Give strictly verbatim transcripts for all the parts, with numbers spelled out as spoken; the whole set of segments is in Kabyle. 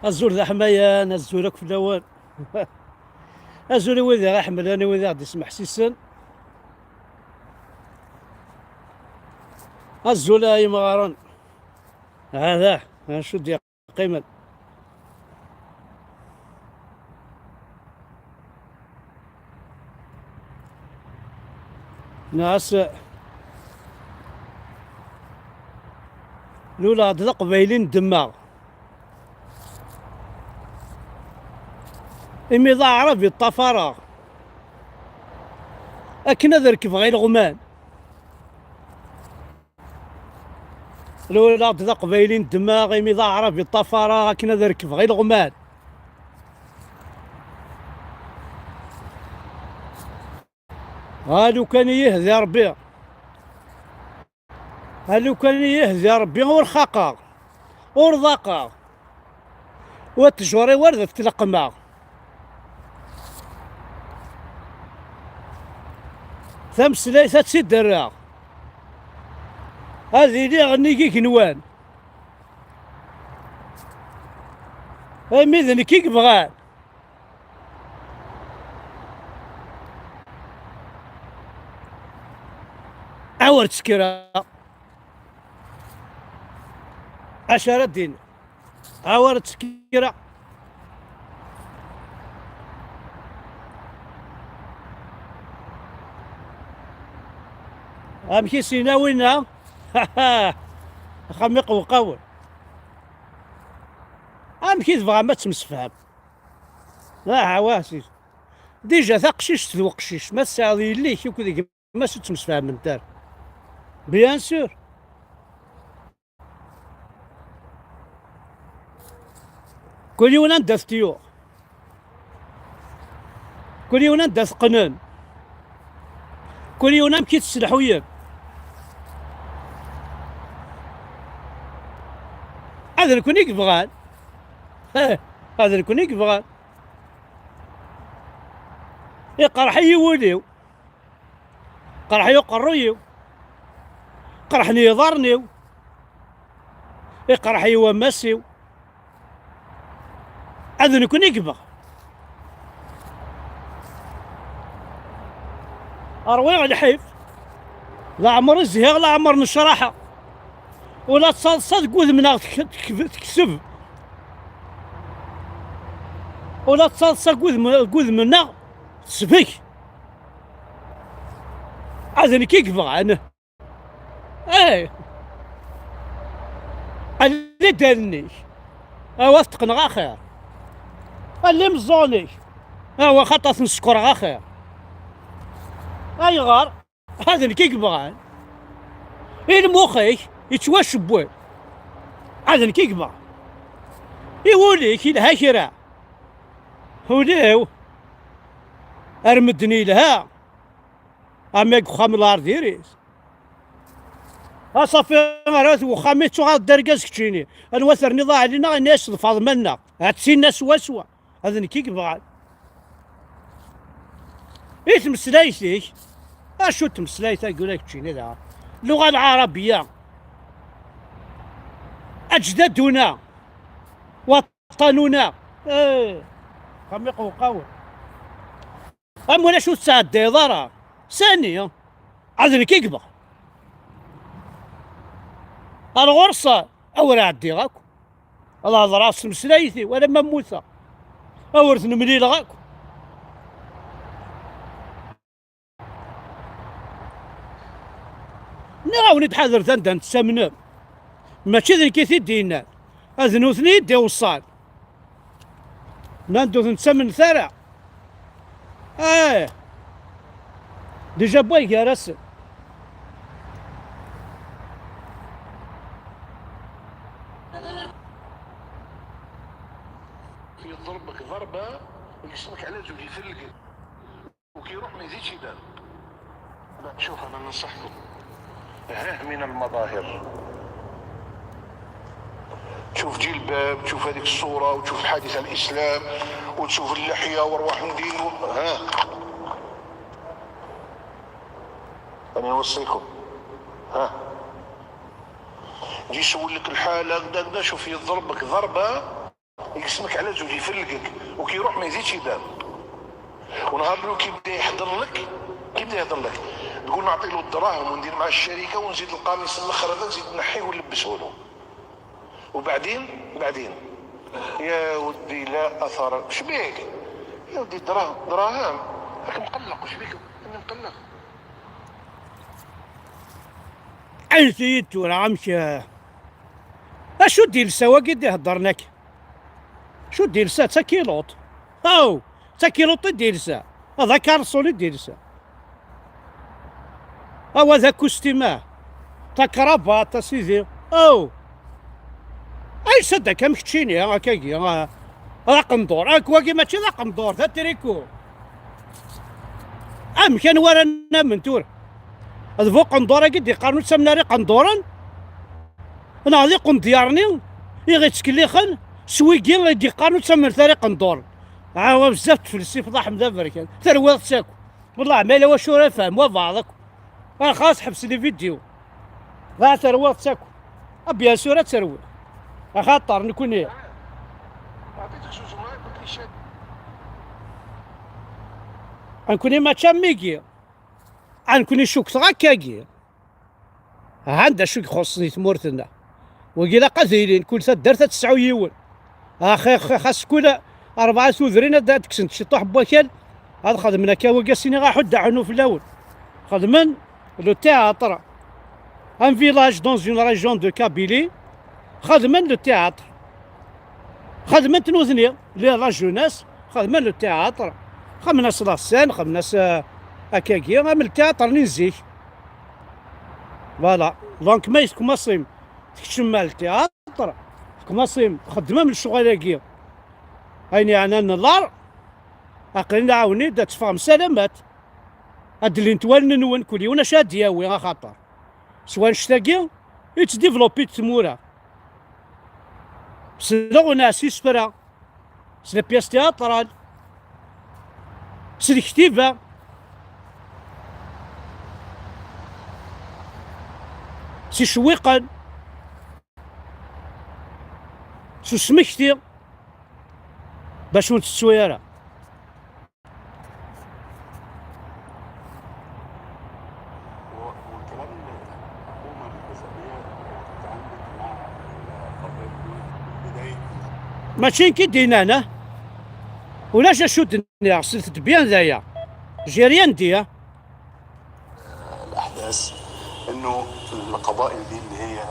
Azul d aḥmayan, azul akk fell-awen. Azul i wid i ɣ-iḥemmlen, i wid i ɣ-d-ismeḥsisen. Azul a imɣaren. Hada, acu d-yeqqimen. Nas, luleɣ-d d aqbayli n ddemma. Imi d aɛrab i ṭṭafareɣ akken ad rekbeɣ ileɣman. Luleɣ-d d aqbayli n ddemma, imi d aɛrab i ṭṭafareɣ akken ad rekbeɣ ileɣman. Ha lukan i yihdi Rebbi. Ha lukan i yihdi Rebbi ur xaqeɣ, ur ḍaqeɣ. Wa ttjur-iw ar d at tleqqmeɣ. Tameslayt ad tt-id-rreɣ. Ad iliɣ nnig igenwan. Imi d nekk i yebɣan. Awer ttekkireɣ. Acu ara d-iniɣ? Awer ttekkireɣ. Amek i s-yenna winna? Axxam iqewqawen. Amek i tebɣam ad temsefham? Aha, wa, si. Déjà, taqcict d uqcic, ma tesɛiḍ yelli-k akked gma-s ur ttemsefhament ara. Bien sûr. Kul yiwen anda t-yuɣ. Kul yiwen anda t-qqnen. Kul yiwen amek i t-sselḥuyen. Ad nekni i yebɣan. Ad nekni i yebɣan. Iqerḥ-iyi wul-iw. Qerḥ-iyi uqerruy-iw. Qerḥen yiḍarren-iw. Iqerḥ-iyi wammas-iw. Ad nekni i yebɣa. Rwiɣ lḥif. Leɛmer i zhiɣ, leɛmer necraḥeɣ. Ula d taḍsa deg wudem-nneɣ tek-, tek-, tekseb. Ula d taḍsa deg wudem-, deg wudem-nneɣ tesbek. Ad nekk i yebɣan. Eh! Alli-d allen-ik. Awa teqqneɣ axir. Alli imeẓẓuɣen-ik. Awa xaṭer ten-ssekreɣ axir. Ayɣer? Ad nekk i yebɣan. I lmux-ik yettwacewwel. Ad nekk i yebɣan. I wul-ik yelha kra. Ul-iw ar medden yelha. Am deg uxxam n lɛar diri-t. A ṣafi, ar at wexxam i tuɣal d argaz keččini. Anwa terniḍ a Ɛli neɣ ini-as d Faḍma-nneɣ. Ad tinna swaswa. Ad nekk i yebɣan. I tmeslayt-ik? Acu n tmeslayt-agi ula keččini da? Luɣa lɛarabiya. Aǧdaduna. Waṭṭanuna. Eh. Xamiq uqawen. Am ulac ur tettɛeddiḍ ara. Sani? Ad nekk i yebɣa. Ar ɣur-s awer ɛeddiɣ akk. Ad hedṛeɣ s tmeslayt-iw alamma mmuteɣ. Awer ten-mlileɣ akk. Nniɣ-awen-id ḥadret anda tettamnem. Mačči d nekk i t-id-yennan. Ad nutni i d-iweṣṣan. Nnan-d ur ten-ttamnet ara. Eh. Déjà wway gar-asen. يضربك ضربة ويقسمك على زوج يثلك. وكي يروح ما يزيدش يبان. لا، شوف، أنا ننصحكم. ها من المظاهر. تشوف جلباب، تشوف هذيك الصورة، وتشوف حادث الإسلام، وتشوف اللحية وأرواح من دين و-، ها. أنا أوصيكم. ها. جي يسول لك الحالة، كدا، كدا، شوف، يضربك ضربة. يقسمك على زوج، يفلقك، وكي يروح ما يزيدش يبان. ونهار اللي كيبدا يحضر لك، كيبدا يهضر لك، تقول: "نعطي له الدراهم وندير مع الشركه ونزيد القميص الاخر هذا، نزيد نحيه ونلبسه له". وبعدين، بعدين: "يا ودي، لا اثر". "شبيك يا ودي؟ دراهم، دراهم؟ راك مقلق، شبيك؟ انا مقلق". عين سيدتو راه مش، اشو دير السواقي دي هضرناك؟ شو دير سا؟ تا كيلوط. او، تا كيلوط دير سا. هذا كارسون دير سا. او، هذا كوستيماه. تا كرافات، تا سيدي. او. اي صدق، هم كتشيني، هاكاكي، ها. هذا قندور. هاك واقي ماشي ذا قندور، ذا تريكو. ام كان ورانا من تور. هذا فوق قندور، قد يقارنوا تسمنا ري قندورا. انا هذه قنديارني، يغي تسكليخن، سويقي، يدي قارنوا تسمنا ثاني قندور. عاوا بزاف تفلسي فضاح من ذا بركان. ثروة ساكو. والله ما إلا واش راه فاهم، وبعضك. آه، خلاص، حبس لي فيديو. راه ثروة تاكل. آه، بيان سور تروي. خاطر نكوني. نكوني ما تشميكي. نكوني شوك تغكاكي. عندها شو يخصني ثمورتنا. وقيلا قد يلين كل ثدرت تسعة ويون. اخي، اخي، خاص كل اربعه سوذرين دا تكسنت شي طوح بوكال. هذا خدمنا كاوكاسيني غا حد عنو في الاول. خدمن لو تياتر. ان فيلاج دون اون ريجيون دو كابيلي. خدمن لو تياتر. خدمن تنوثني لي لا جوناس. خدمن لو تياتر. خمنا سلاسان، خمنا س-، اكاكي غا من التياتر نين زيك. فوالا. دونك ما يتكمصيم تكتشم مع التياتر. تكمصيم خدمه من الشغل-agi. اين يعني نلار. اقلنا عاوني دا تفهم سلامات. هاد اللي نتوالن نون كل يوم اش هاد ياوي اخاطر. سوا نشتاقي يتديفلوبي تمورا. بس لو ناسي سفرا. C'est les pièces théâtrales. C'est الكتيبة. C'est شويقا. C'est usmekti. باش ونتسوي انا. ماشي كي دينا انا. ولا شا شو الدنيا، غسلت بيان ذايا. جيريان ديا. الأحداث إنه القبائل دي اللي هي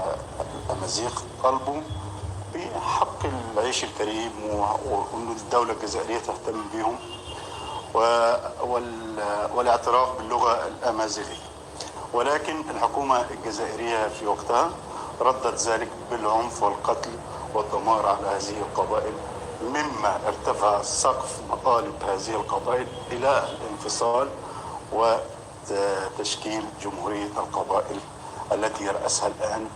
الأمازيغ طالبوا بحق العيش الكريم و-، وإنه الدولة الجزائرية تهتم بيهم و-، وال-، والاعتراف باللغة الأمازيغية. ولكن الحكومة الجزائرية في وقتها ردت ذلك بالعنف والقتل والدمار على هذه القبائل، مما ارتفع سقف مطالب هذه القبائل إلى الانفصال وتشكيل جمهورية القبائل التي يرأسها الآن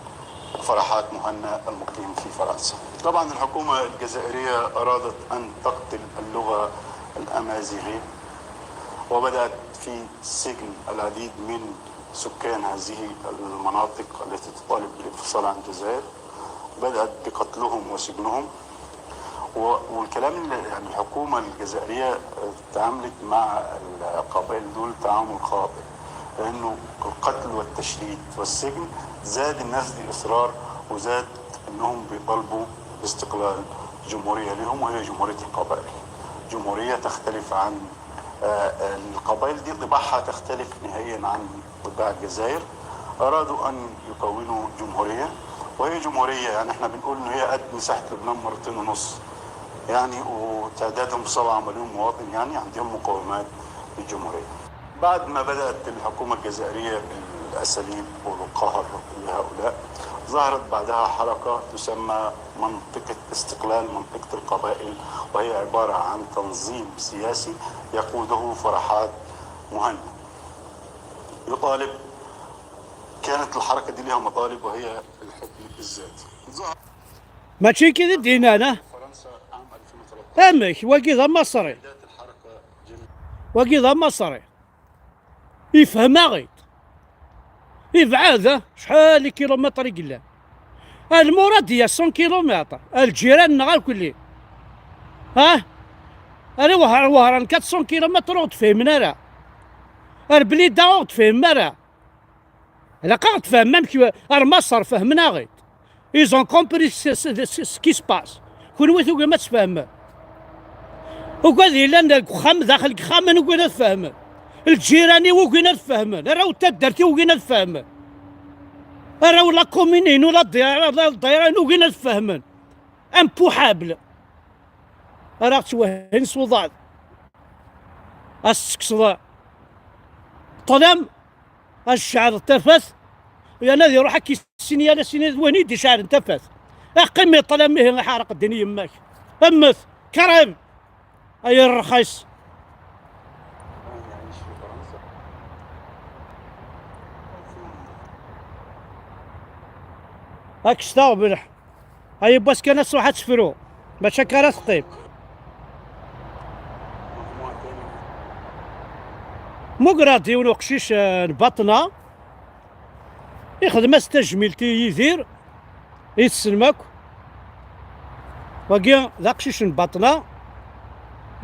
فرحات مهنا المقيم في فرنسا. طبعا الحكومة الجزائرية أرادت أن تقتل اللغة الأمازيغية، وبدأت في سجن العديد من سكان هذه المناطق التي تطالب بالانفصال عن الجزائر، بدأت بقتلهم وسجنهم. و-، والكلام اللي، يعني، الحكومة الجزائرية تعاملت مع القبائل دول تعامل خاطئ، لأنه القتل والتشريد والسجن زاد الناس دي إصرار، وزاد إنهم بيطالبوا باستقلال جمهورية لهم، وهي جمهورية القبائل. جمهورية تختلف عن، آه، القبائل دي طباعها تختلف نهائيا عن طباع الجزائر. أرادوا أن يكونوا جمهورية، وهي جمهورية، يعني، احنا بنقول إن هي قد مساحة لبنان مرتين ونص، يعني، وتعدادهم سبعة مليون مواطن، يعني، عندهم مقومات للجمهورية. بعد ما بدأت الحكومة الجزائرية بالأساليب والقهر لهؤلاء، ظهرت بعدها حركة تسمى منطقة استقلال، منطقة القبائل، وهي عبارة عن تنظيم سياسي يقوده فرحات مهنا. يطالب، كانت الحركة دي لها مطالب، وهي الحكم الذاتي. ظهر ماشي كذا دينا انا. فرنسا عام ألفين وثلاثة عشر. امك واقي ذا مصري. بداية الحركة جميل. واقي ذا مصري. يفهم غير. يبعد، ها؟ شحال كيلومتر يقلع؟ المراد هي مية كيلومتر. الجيران نغال كلي. Ah, ar Wehran, Wehran quatre cents kilomètres ur ɣ-d-fehmen ara. Ar Blida ur ɣ-d-fehmen ara. Ilaq ad ɣ-d-fehmen amek, ar Maṣer fehmen-aɣ-id. Ils ont compris ce, ce, ce, ce qui se passe. Kunwi tugim ad tfehmem. Ugad yellan deg uxxam, daxel deg uxxam, ugin ad fehmen. Lǧiran-iw ugin ad fehmen. Arraw n taddart-iw ugin ad fehmen. Arraw n la commune-inu, la ddayra, la ddayra-inu ugin ad fehmen. Impuḥabel. Ara ɣ-ttwehhin s uḍad. Ad s-tekkseḍ ṭṭlam, ad s-tceɛleḍ tafat, yerna ad iruḥ ad k-issin yal ass-ini d win i d-iceɛlen tafat. Iqqim i ṭṭlam ihi iḥerq ddin yemma-k. Mmet, krib, ay rxis. Ad k-staɣ belḥ. Ay yiwwas kan ad truḥ ad tefru, mačči akka ara teqqim. Muggreɣ-d yiwen uqcic, eh, n Baṭna, ixdem-as tajmilt i Yidir, i tessnem akk. Wagi d aqcic n Baṭna,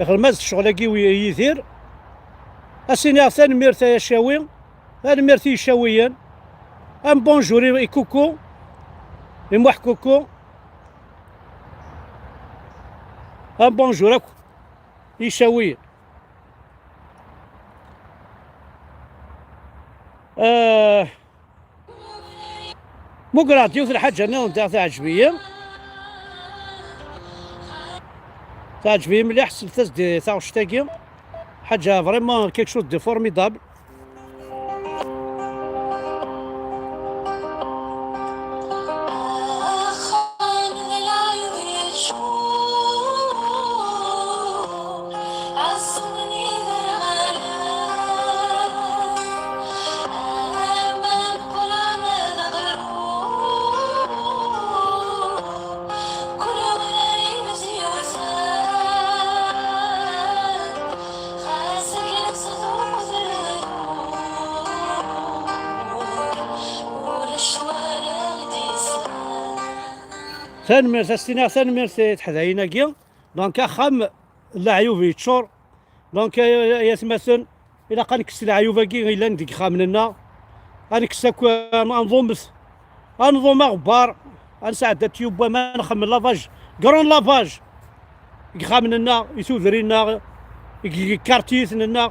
ixdem-as-d ccɣel-agi i Yidir. Ad s-iniɣ tanemmirt ay acawi, tanemmirt i Yicawiyen. Un bonjour i, i Kuku, i Muḥ Kuku. Un bonjour akk i Yicawiyen. Ah, muggreɣ-d yiwet n lḥaǧa nniḍen diɣ teɛǧeb-iyi. Teɛǧeb-iyi mliḥ, slet-as-d i taɣect-agi. Ḥaǧa vraiment quelque chose de formidable. Tanemmirt, ad s-tiniɣ tanemmirt i teḥdayin-agi. Donc, axxam n leɛyub yeččur. Donc, ay, ay atmaten, ilaq ad nekkes leɛyub-agi yellan deg yexxamen-nneɣ. Ad nekkes akk, eh, anḍumet. Anḍum aɣebbar. Ad nesɛedda tyubba ma nxemmel lavage, grand lavage, deg yexxamen-nneɣ, i tudrin-nneɣ, deg ikartiyiten-nneɣ,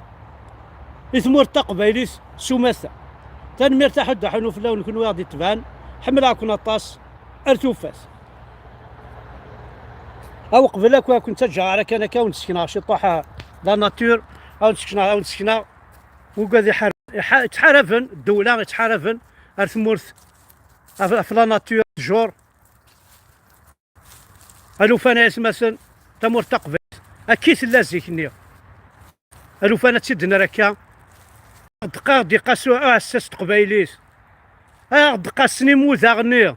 i tmurt taqbaylit s umata. Tanemmirt aḥuddu aḥunu fell-awen kunwi aɣ-d-itebɛen. Ḥemmleɣ-ken aṭas. Ar tufat. Aw qbel akk, ad ken-ttaǧǧaɣ ara kan akka, ad wen-d-sekneɣ ciṭuḥ, ah, la nature, ad wen-d-sekneɣ, ad wen-d-sekneɣ. Ugad iḥar-, iḥa-, ittḥaraben, ddewla ittḥaraben ar tmurt, af, af la nature, ttjur. Alufan ay atmaten, tamurt taqbaylit, akka i tella zik-nni. Alufan ad tt-id-nerr akka. Dqa aɣ-d-iqas uɛessas n teqbaylit. Aɣ-d-qasen imudaɣ-nni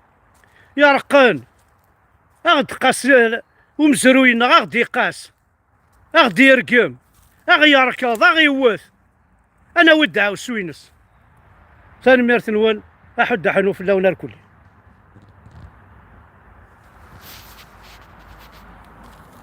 yerqen. Aɣ-d-qas, eh, umezruy-nneɣ, aɣ-d-iqas, aɣ-d-yergem, aɣ-yerkeḍ, aɣ-iwwet. Ad nawi ddeɛwessu-ines. Tanemmirt-nwen, aḥuddu aḥunu fell-awen irkelli.